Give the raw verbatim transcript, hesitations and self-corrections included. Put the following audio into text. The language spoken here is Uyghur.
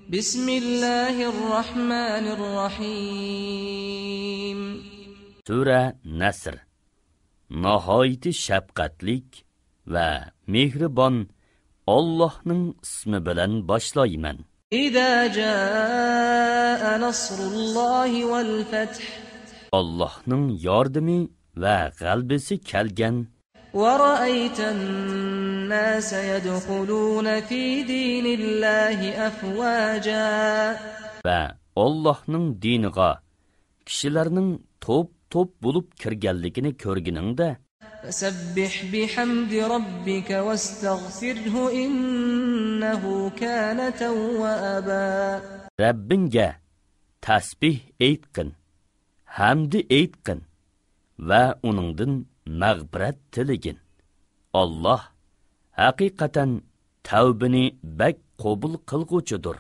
بسم الله الرحمن الرحيم. سۈرە نەسر. ناھايىتى شەپقەتلىك ۋە مېھرىبان ئاللاھنىڭ ئىسمى بىلەن باشلايمەن. إذا جاء نصر الله والفتح. ئاللاھنىڭ ياردىمى ۋە غەلىبىسى كەلگەن. ورأيت الناس يدخلون في دين الله أفواجا. ۋە ئاللاھنىڭ دىنىغا كىشىلەرنىڭ توپ-توپ بولۇپ كىرگەنلىكىنى كۆرگىنىڭدە، فسبح بحمد ربك واستغفره إنه كان توابا. رەببىڭگە تەسبىھ ئېيتقىن، ھەمدى ئېيتقىن ۋە ئۇنىڭدىن مەغپىرەت تىلىگىن. ئاللاھ ھەقىقەتەن تەۋبىنى بەك قوبۇل قىلغۇچىدۇر.